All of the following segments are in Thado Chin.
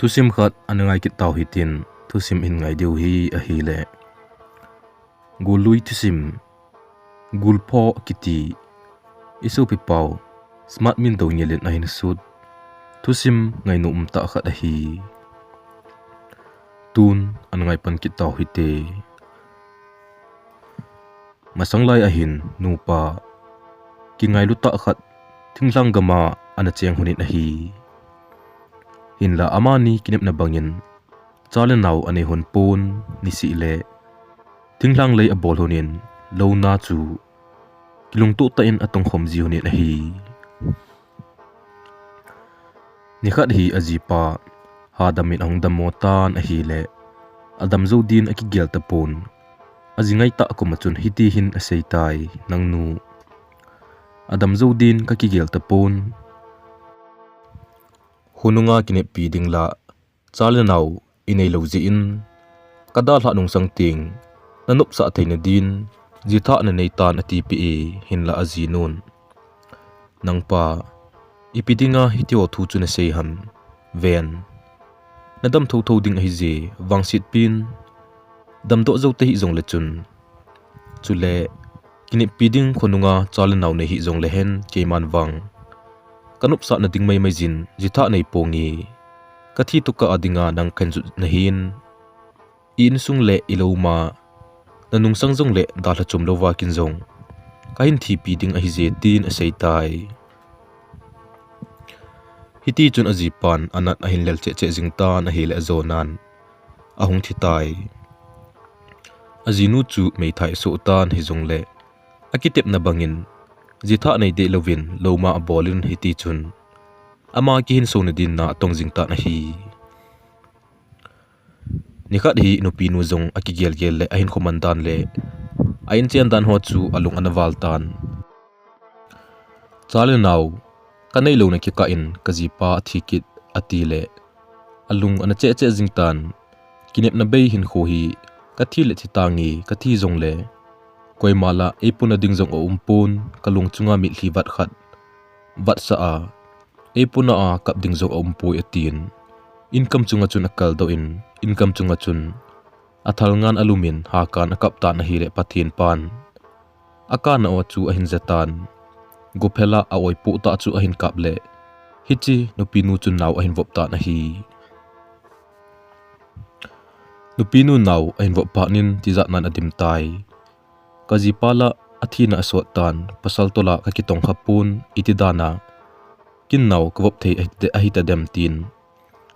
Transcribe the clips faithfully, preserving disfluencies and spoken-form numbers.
Thusim khat ana ngai kit tau hitin, thusim hin ngai diu hi ahile. Gul lui thusim, gul pho kiti, i sopi pau, Smart Min Doungel in ahin sut thusim ngainom um tah khat ahi. Tun ana ngai pan kit tau hite. Masang lai ahin nupa kingailu tah khat thinglhang gam a ana cheng lhonin ahi. Hinla amani kinepna bangin cha le nao anei lhon pon, nisih le thinglhang lei abol lhonin, louna chu kilungtoh tah in atong khom ji lhonin ahi. Nikhat hi ajipa hadam in ahung dammo tan ahile, adam jou din akigel tapon. Aji ngai tah a kom a chun hiti hin asei tai, "Nangnu, adam jou din kakigel tapon. Khonunga kineppi ding lah cha le nao inei lou jeh in, kadalhah nungsang teng nanopsah theina din jithah nanei tan," atipeh e. Hinla ajinun, "Nangpa, ipi dinga hitiho thu chu nasei ham? Ven, nadam thotho ding ahije, vangsetpin damdoh jou tahih jongle chun. Chule kineppi ding khonunga cha le nao nei hih jongle hen, keiman vang kanopsahna ding maimai jin jithah nei ponge. Kathi tokah a dinga nang kahin jot nahin, i insung le i louma nanungsang jongle dalha chom louva kin jong kahin thipi ding ahije," tin asei tai. Hiti chun ajipan anat ahin lel cheh cheh jing tan ahile, ajonan ahung thi tai. Ajinu chu meithai asoh tan, hijongle akitepna bangin jithah nei deh louvin louma abolin, hiti chun ama kihinsona din na atong jing tan ahi. Nikhat hi nupinu jong akigelgel le ahinkho man dan le a-in chen dan ho chu alung ana val tan. "Cha le nao kanei louna kikah in kajipa athi kit," atile alung ana cheh cheh jing tan. "Kinepna bei hinkho hi kathi le thi tange, kathi jongle koima lah eipona ding jong aumpon, kalung chunga mitlhi vat khat vatsah a eipona a kap ding jong aumpoi," atin. Inkam chunga chun akaldoh in, inkam chunga chun athal ngan alumin hakan akap tan ahile, Pathen pan akana o chu ahin ja tan. Gophel a a-oi poh tah chu ahin kap le, hiche nupinu chun nao ahin vop tan ahi. Nupinu nao ahin vop phat in tijat nan adim tai. "Kajipa lah athina asot tan, pasal tola kakitong khapon, iti dana kin nao kavop thei ahi, ahi tadem," tin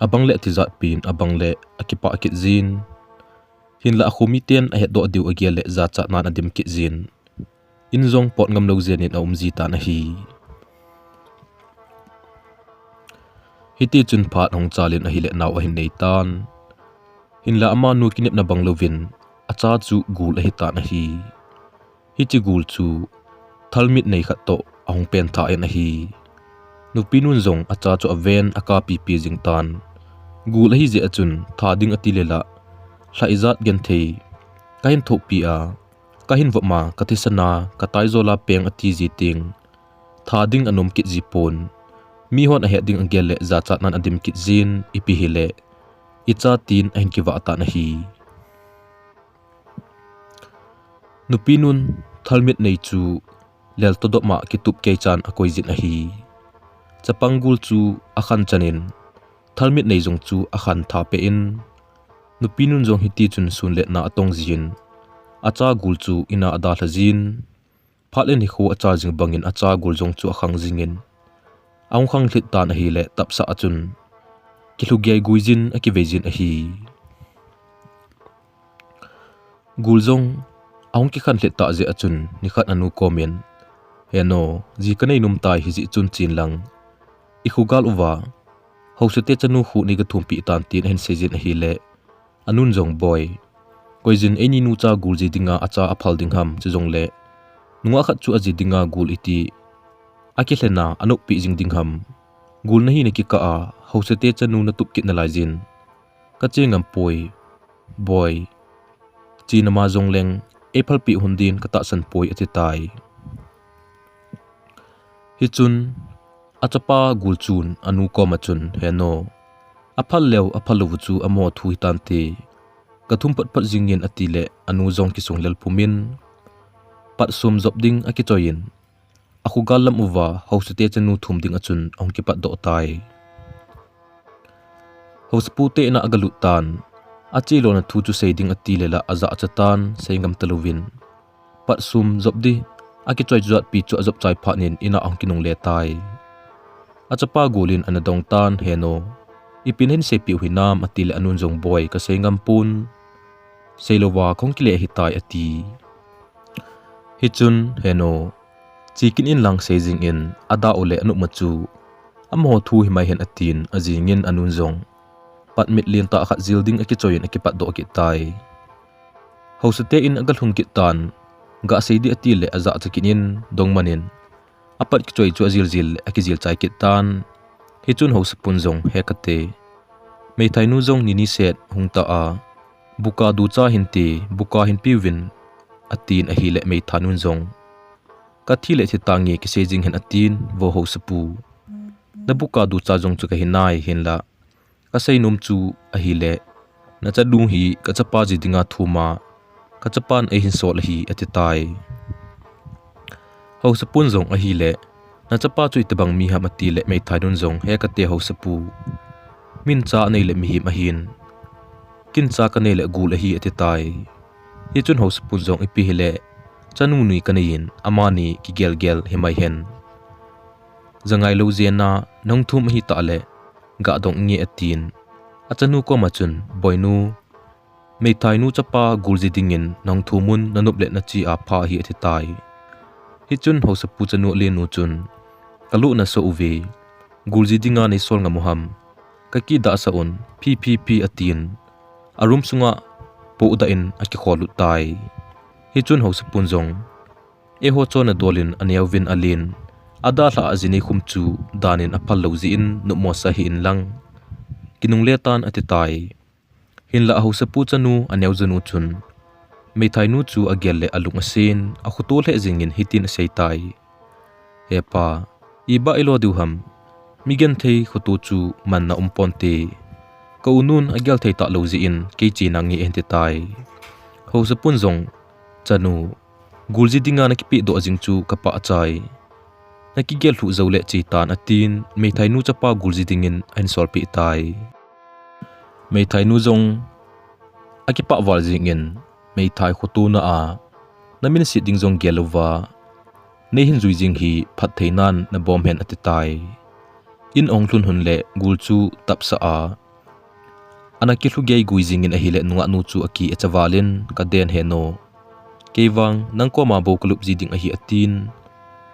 abang le atijat pin, abang le akipah kit jin. Hinla akho miten ahetdoh diu agel le jachat nan adim kit jin. In jong pot ngam lou jeng in aum ji tan ahi. Hiti chun phat ahung chal in ahile nao ahin nei tan. Hinla amanu kinepna bang louvin acha chu gul ahi tan ahi. Hiche gul chu thalmit nei khat toh ahung pengthah in ahi. Nupinun jong acha chu aven, akapipi jing tan. Gul ahi jeh a chun, "Tha ding," ati le lah, "Lha ijat genthei kahin thohpi a, kahin vop ma, kathisan a, kataijol a peng," ati ji teng, tha ding anom kit ji pon. Mihon ahet ding agel le jachat nan adim kit jin, ipi hile icha tin ahin kivah tan ahi. Nupinun thalmit nei chu lel todop ma kitup kei chan akoi jin ahi. Chapang gul chu akhan chan in, thalmit nei jong chu akhan tha peh in, nupinun jong hiti chun sun le na atong jin, acha gul chu in a adalha jin, phat le nikho achal jing bangin acha gul jong chu akhang jingin, ahung khang lhit tan ahile, tapsah a chun kilhu gei gui jin akivei jin ahi. Gul jong ahung kikhan lhit tah jeh a chun, nikhat anu komin, "Heno, ji kanei nom tai, hijeh chun chen lang ikho gal uva haosate chanu khu nei gathumpeh tan," tin ahin sei jin ahile, anun jong, "Boi, koijin eini nu cha gul ji dinga acha aphal ding ham, chujongle nungah khat chu aji dinga gul iti akilhen a anoppi jing ding ham? Gul nahi nakikah a haosate chanu natup kit nalai jin, kache ngam poi, boi. Chenama jongleng eiphalpeh hon din katahsan poi," ati tai. Hichun achapa gul chun anu koma chun, "Heno, Aphal leu aphal lou chu amaho thu hitante, kathum patpat jingin, atile anu jong kisung lel pumin, pat sum jop ding akichoiyin, akhogal lam uva haosate chanu thum ding a chun ahung kipatdoh tai. Haosapute in'a agalut tan, achelona thu chu sei ding atile la ajahcha tan, seingam talouvin, pat sum jop di akichoi chu jatpi chu ajop chai phatnin in'a ahung kinungle tai. Achapa gulin ana dong tan, Heno, ipi nahin seipeh u hinam, atile anun jong, Boi, kaseingam pon, seilouva kahung kile ahitai, ati. Hichun, Heno, che kit inlang sei jingin, adah u le anop ma chu amaho thu himai hen, atin ajingin anun jong pat mit lentah khat jil ding akichoiyin akipatdoh kit tai. Haosate in agalhung kit tan, gasei di atile ajahcha kit in dongmanin, apat kichoi chu ajil jil le akijil chai kit tan. Hichun haosapun jong, He kate, meithainu jong nini set hung ta a, buka ducha hinte, buka hin peuvin, atin ahile meithainun jong, Kathi le thi tange, kisei jing hen, atin, Vo haosapu, nabuka ducha jong chu kahi nai, hinla kaseinom chu ahile, nachanu hi kachapa ji dinga thuma kachapan eihin sol ahi, ati tai. Haosapun jong, Ahile nachapa chu itobang mi ham, atile meithainun jong, He kate haosapu, min cha anei le mihem ahin, ken cha kanei le gul ahi, ati tai. Hichun haosapun jong, Ipi hile chanu ni kaneiyin, amani kigelgel himai hen, jangai lou jena nahung thum ahitah le gadong inge, atin, achanu koma chun, Boinu, meithainu chapa gul ji dingin nahung thumun, nanop le nache a pha ahi, ati tai. Hichun haosapu chanu alenu chun, Kaloh naso uve, gul ji dinga neisol ngam u ham, kakidahsah un, phi phi phi, atin, aroom sunga pohdah in akikhollut tai. Hichun haosapun jong, eiho chon adolin aneovin alen, adalhah a ji neikhum chu danin aphal lou jeh in nopmo sa hih inlang, kinungle tan, ati tai. Hinla haosapu chanu aneo junu chun, meithainu chu agel le alung asen, akhoto lheh jingin hitin asei tai. Hepa, iba ilo diu ham, mi genthei khoto chu manna um ponte, ka unun agel thei talou jeh in kei che nange, ahin ti tai. Haosapun jong, Chanu, gul ji dinga nakipehdoh jing chu kapahchai, nakigel lhuh jou le che tan, atin, meithainu chapa gul ji dingin ahin solpeh tai. Meithainu jong akipah val jingin, Meithai khotona a namin set ding jong gel louva neihin jui jing hi phattheinan nabom hen, ati tai. In ahung lhun lhon le gul chu tapsah a, ana kilhu geigui jingin ahile nungahnu chu aki acha valin, Kaden Heno, keivang nang koma bou kalup ji ding ahi, atin,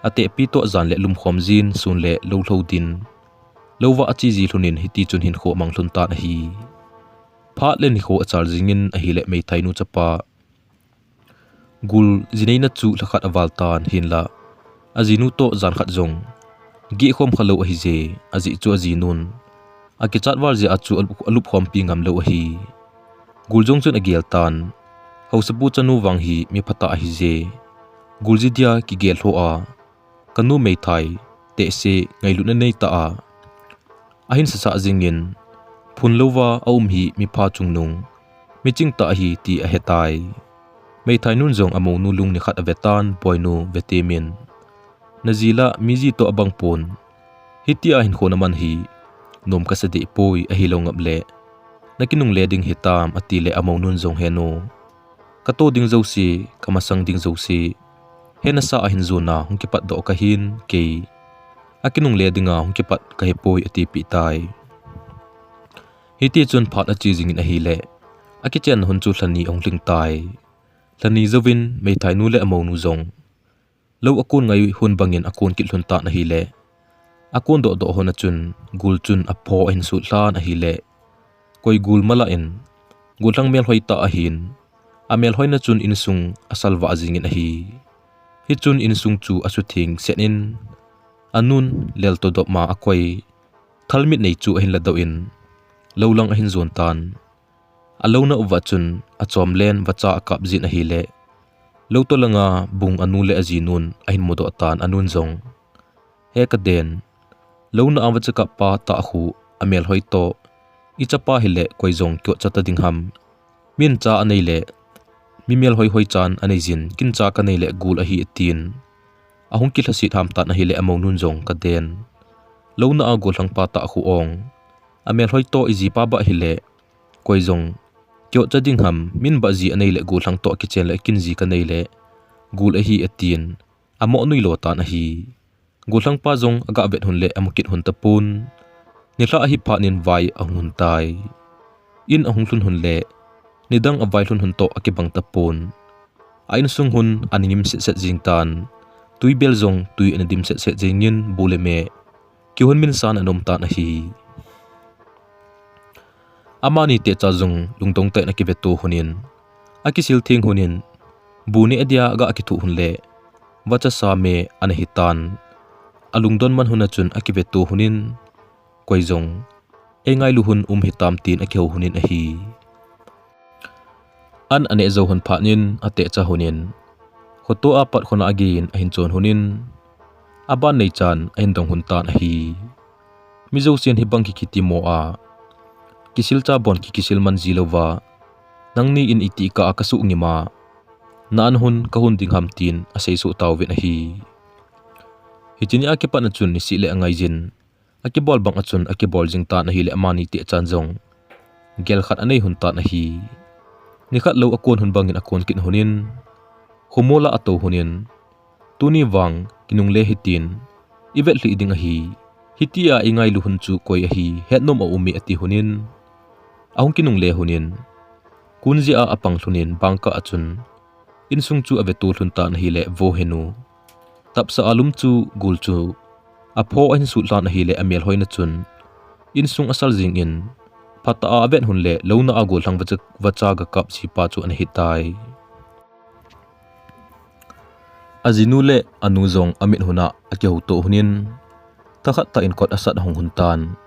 atehpi toh jan le lumkhom jin, sun le lou lhou din, lou vah ache ji lhonin, hitichun hinkho amang lhon tan ahi. Phat le nikho achal jingin ahile meithainu chapa gul ji neina chu lhakhat aval tan, hinla ajinu toh jan khat jong gehkhom khalou ahije, ajeh chu ajinun akichat val jeh a chu alup, alupkhompi ngamlou ahi. Gul jong chun agel tan, Haosapu chanu vang hi mi phatah ahije, gul ji dia kigel lhoh a, kanu Meithai tehse ngailutna neitah a ahin sasah jingin, phun louva aum hi mipha chungnung, miching tah ahi ti ahetai. Meithainun jong amounu lung nikhat avetan, Boinu, vetemin, naji la miji toh abang pon, hitia hinkho naman hi nom kasa deh poi, ahilou ngap le nakinungle ding hitam, atile amounun jong, Henu, kato ding jouse, kamasang ding jouse, he nasa a hin jona hung kipatdoh kahin, kei akinungle dinga hung kipat kahipoi, atipeh tai. Hitichun phat ache jingin ahile, akichenna hun chu lhani ahung lhing tai. Lhani jouvin meithainu le amounu jong lou akon ngai hun bangin akon kit lhon tan ahile, akondoh doh hon a chun gul chun apho ahin sut lhan ahile, koi gul malah in, gollhang melhoi tah ahin, amelhoina chun insung asalvah jingin ahi. Hichun insung chu asutheng set in, anun lel toh dopma akoi, thalmit nei chu ahin ladoh in, lou lang ahin jon tan. Alouna uva chun achomlen vacha akap jin ahile, lou toh langa bung anu le ajinun ahin mudoh tan, anun jong, He kaden, louna a vacha kappa tah khu amelhoi toh Ichapa hile koi jong kiotcha ta ding ham. Min cha anei le, mi melhoi hoi chan anei jin, kin cha kanei le gul ahi atin. Ahung kilhasit ham tan ahile amounun jong kaden. Louna a gollhangpa tah khu ong. Amelhoi toh ijipa bah hile, koi jong kiotcha ding ham, min bah ji anei le gollhang toh kichen le kin ji kanei le gul ahi atin. Amo nui lo tan ahi. Gollhangpa jong aga vet hun le amu kit hun tapon. Nilhah ahi phat in vai ahung hun tai. In ahung lhun hun le, nidang avai lhun hun toh akibang tapon. A insung hun ana ngim setset jing tan. Tuibel jong tui ana dim setset jingin bu le me kihun minsan ana um tan ahi. Amani techa jong lungdong tah in akiveto hunin, akisil theng hunin, bu neh dia aga akithuh hun le, vacha sa me ana hitan. Alungdon man hun a chun akiveto hunin, koi jong eingailu hun um hitam tin akihou hunin ahi. An aneh jou hun phat in atecha hunin, khoto apat khona agei in ahin chon hunin, aban nei chan ahin dong hun tan ahi. Mi jousen hibang kikiti mo a, kisil cha bon kikisil man ji louva, nangni in iti kah a kasuh ngim a, na an hun kahun ding ham tin asei soh tauvin ahi. Hiche ni a kipat na chun nisih le angai jin, akibol bang a chun akibol jing tan ahile amani techan jong gel khat anei hun tan ahi. Nikhat lou akon hun bangin akon kit hunin, khomol a atou hunin, tuni vang kinungle hitin, ivet lhih ding ahi. Hitia ingailu hun chu koi ahi, hetnom aume ati hunin, ahung kinungle hunin, kun jeh a apang lhunin bangkah a chun insung chu aveto lhun tan ahile vo henu, tapsa alum chu gul chu apho ahin sut lhan ahile amelhoina chun insung asal jingin, phatah a avet hun le louna a gollhang vacha, vacha gakap jipa chu ana hitai. Ajinu le anu jong amit hun a akihouto hunin, thakhat tah in kot asat ahung hun tan.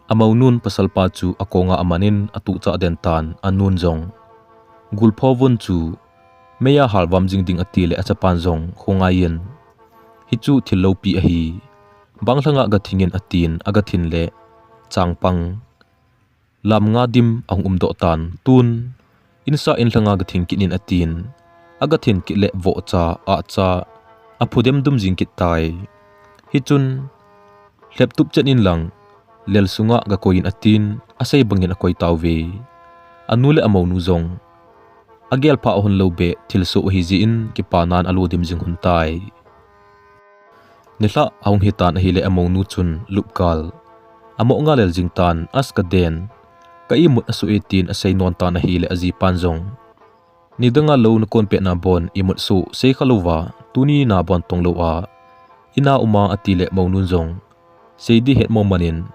Amounun pasalpa chu akonga amanin atuhchah den tan, anun jong, gul pho vun chu mei a halvam jing ding atile achapan jong khongai in, hichu thil loupi ahi, banglhanga gathingin atin, agathin le changpang lam nga dim ahung umdoh tan, tun insa inlhanga gathing kit in atin, agathin kit le vohcha, ahcha, aphu demdum jing kit tai. Hichun, lheptup chet in lang, lel sunga gakoi in atin, asei bangin akoi tauve. Anu le amounu jong, agel phah hon lou beh thilsoh ahi jeh in kipanan alo dim jing hun tai. Nilhah ahung hitan ahile amounu chun lupkal, amo nga lel jing tan, as kaden, ka imut asoh e tin asei non tan ahile ajipan jong, nidanga lou nakon petna bon imut soh seikha louva, tuni na bon tong lou a ina uma atile mounun jong, seidi hetmo manin,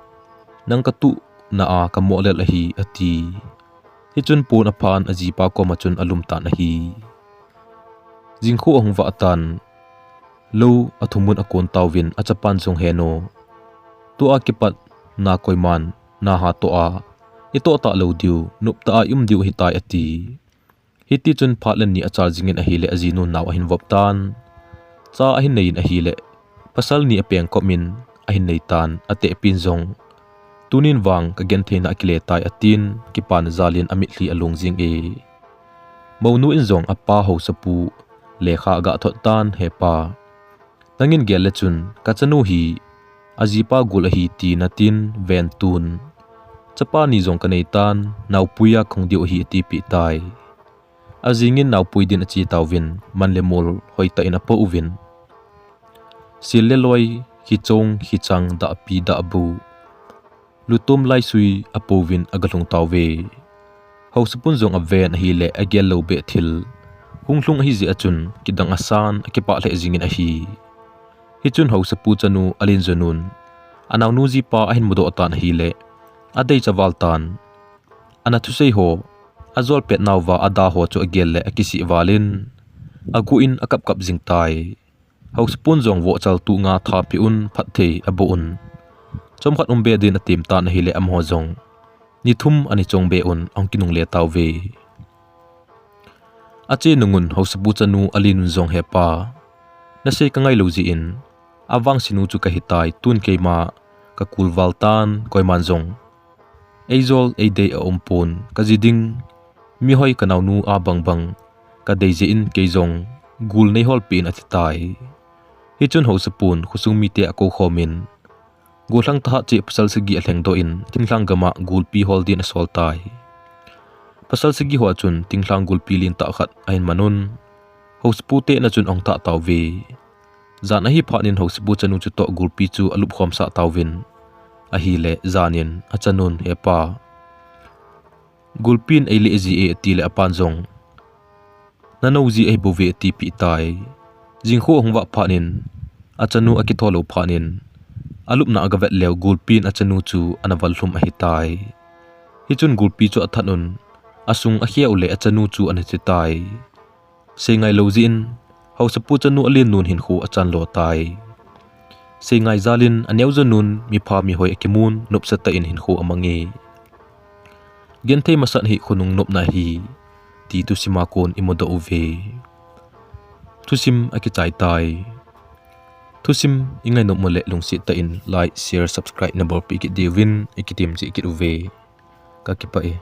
nang katuhna a kamoh lel ahi ati. Hichun pon aphan ajipa koma chun alum tan ahi. Jingkho ahung vah tan, lou athumun akon tauvin achapan jong heno, tua kipat na koiman naha toh a itoh talou diu, noptah a i-um diu ahitai ati. Hitichun phat le ni achal jingin ahile ajinun nao ahin vop tan. Cha ahin neiyin ahile, pasal ni apengkop in ahin nei tan, atehpin jong, tunin vang kagentheina akile tai atin, kipana jalin amitlhi alung jing e. Mounu in jong apa haosapu lekha agathot tan, hepa, nangin gel le chun kachanu hi ajipa gul ahi ti natin ven tun, chapa ni jong kanei tan, naopui a kahung diu ahi atipeh tai. Ajingin naopui din ache tauvin, man le mol hoitah in apoh uvin, sil le loi, khichong khichang, dahpi dahbu, lutom laisui apouvin agalhung tauve. Haosapun jong aven ahile agel lou beh thil hunglhung ahijeh a chun kidang asan akipah lheh jingin ahi. Hichun haosapu chanu Alinjonun anaonu jipa ahin mudoh tan ahile, adeicha val tan, ana thusei ho, ajol pet nauva ada ho chu agel le akisih valin, aguh in akapkap jing tai. Haosapun jong vohchal tuh nga thapeh un, phatthei aboh un, chomkhat um be din atem tan ahile amaho jong nithum ani chong be un ahung kinungle tauve. Ache nungun haosapu chanu Alinun jong, hepa, nasei kangailou jeh in, avangse nu chu kahitai, tun keima kakulval tan, koiman jong Eijol eidei aumpon, kaji ding mihoi kanaonu a bangbang kadei jeh in keijong gul neiholpeh in atitai. Hichun haosapun khosung mite akoukhomin, gollhang thahat cheh pasal sagi alhengdoh in thinglhang gama gulpi hol din asoltai. Pasal sagi ho chun thinglhang gulpi lentah khat ahin manun, haosapu te in'a chun ahung thah tauve. Jan ahi phatnin haosapu chanu chutoh gulpi chu alupkhomsah tauvin, ahile janin achanun, Hepa, gulpin eileh ji e, atile apan jong, Nanou ji ahibouve, atipeh tai. Jingkho ahung vah phatnin achanu akitholou phatnin alupna agavet leu gulpin achanu chu ana vallhum ahitai. Hichun gulpi chu athatnun, asung akheu le achanu chu ana thitai. Seingailou jeh in haosapu chanu alennun hinkho achanlo tai. Seingai jalin aneojonun mipha mihoi akimun nopsatah in hinkho amange. Genthei masat hi khonung nopna ahi, ti thusima kon imudoh uve. Thusim akichai tai. Thusim ingainom uleh lungsettah in like, share, subscribe nabolpeh kit diuvin ikitem cheh kit uve. Kakipah e.